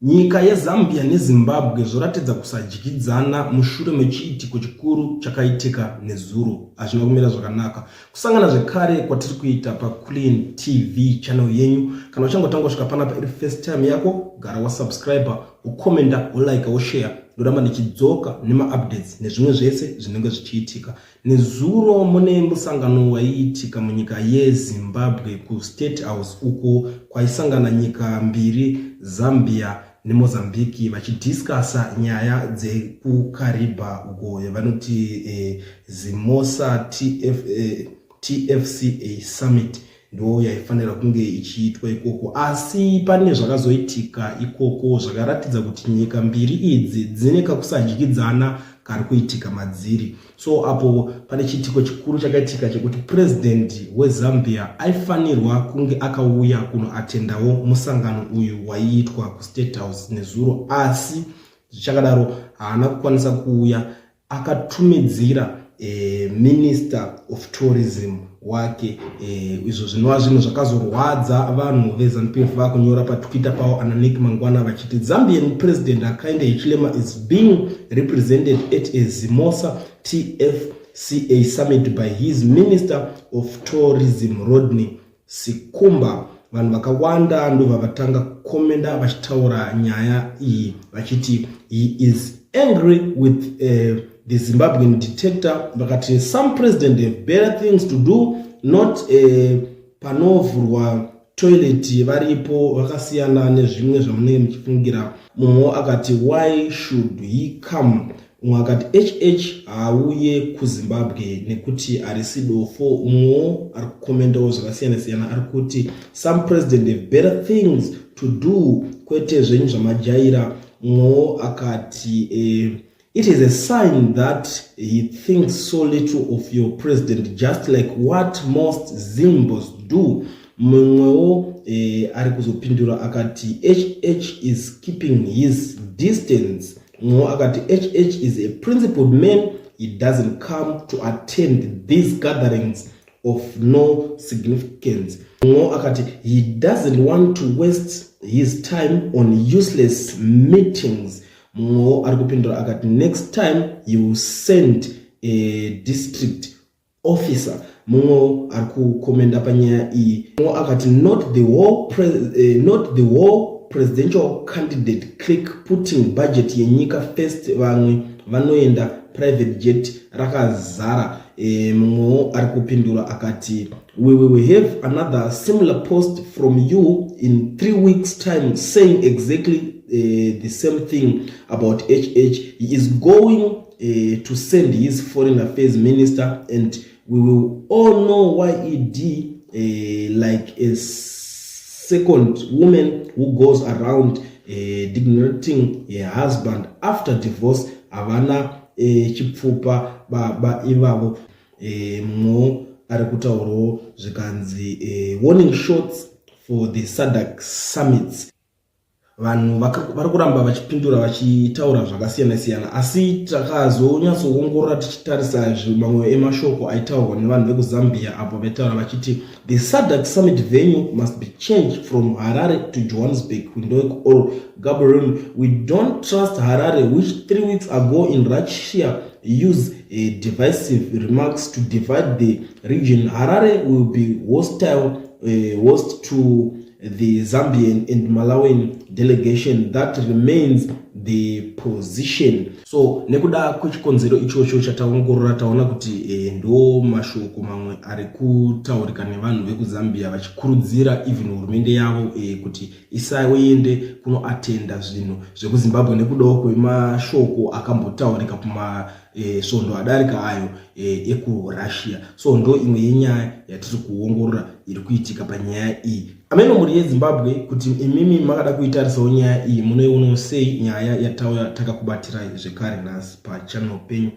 Nyika yeZambia neZimbabwe zvoratidza kusadyidzana mushure mechiitiko chikuru chakaitika nezuro. Hazvina kumira zvakanaka. Kusangana zvekare kwatiri kuita paClean TV channel yenyu. Kana uchangotanga kusvika panapa iri first time yako, gara wasubscriber, wokomenda, wolike, woshare. Ndoramba ndichidzoka nemaupdates nezvimwe zvese zvinenge zvichiitika. Nezuro mune musangano waiitika munyika yeZimbabwe kuState House uko kwaisangana nyika mbiri Zambia neMozambique vachidhiskasa nyaya dzekuKariba uko yavanoti eh, Zimosa TF, eh, TFCA Summit ndo yaifanira kunge ichiitwa ikoko asi pane zvakazoitika ikoko zvakaratidza kuti nyika mbiri idzi dzine kakusadyidzana kari kuitika madziri. So apo pane chiitiko chikuru chakaitika chekuti president weZambia aifanirwa kunge akauya kunoatendawo musangano uyu waiitwa kuState House nezuro asi zvichakadaro haana kukwanisa kuuya akatumidzira eh, minister of tourism wake eh, izvo zvinova zvinhu zvakazorwadza vanhu veZanu-PF vakunyora paTwitter pavo ana Nick Mangwana vachiti Zambian President Hakainde Hichilema is being represented at a Zimosa TFCA summit by his minister of tourism Rodney Sikumba. Vanhu vakawanda ndobva vatanga kukomenda vachitaura nyaya iyi vachiti he is angry with the Zimbabwean detector. Vakati some president have better things to do not panovhurwa toilet varipo vakasiyana nezvimwe zvamunenge muchifungira. Mumwewo akati why should he come? Umwe akati HH haauye kuZimbabwe nekuti harisi dofo. Umwewo ari kukomendawo zvakasiyana siyana ari kuti some president have better things to do kwete zvenyu zvamajaira. Mumwewo akati it is a sign that he thinks so little of your president just like what most Zimbos do. Mumwewo ari kuzopindura akati HH is keeping his distance. Mumwewo akati HH is a principled man, he doesn't come to attend these gatherings of no significance. Mumwewo akati he doesn't want to waste his time on useless meetings. Mumwewo ari kupindura akati next time he will send a district officer. Mumwewo ari kukomenda panyaya iyi. Mumwewo akati not the whole presidential candidate click putting budget yenyika first. Vamwe vanoenda private jet rakazara. Mumwewo ari kupindura akati we will have another similar post from you in 3 weeks time saying exactly the same thing about HH. He is going to send his foreign affairs minister and we will all know why ED like a second woman who goes around denigrating her husband after divorce. Havana chipfupa baba ivavo. Mumwewo ari kutaurawo zvikanzi warning shots for the SADC summits. Vanhu vari kuramba vachipindura vachitaura zvakasiyana siyana, asi takazonyatsoongorora tichitarisa mamwe emashoko aitaurwa nevanhu vekuZambia apo vaitaura vachiti the SADC summit venue must be changed from Harare to Johannesburg, Windhoek or Gaborone. We don't trust Harare, which 3 weeks ago in Russia use divisive remarks to divide the region. Harare will be hostile host to the Zambian and Malawian delegation. That remains the position. So nekuda kwechikonzero ichocho chataongorora taona kuti ndo mashoko mamwe ari kutaurika nevanhu vekuZambia vachikurudzira even hurumende yavo kuti isaende kunoatenda zvinhu zvekuZimbabwe nekudawo kwemashoko akambotaurika kumasvondo adarika ayo ekuRussia. So ndo imwe yenyaya yatiri kuongorora iri kuitika panyaya iyi. Ameno mhuri yeZimbabwe kuti imimi makada kuitarisawo nyaya iyi munoionawo sei nyaya yatauya takakubatirai zvekare nhasi pachannel penyu.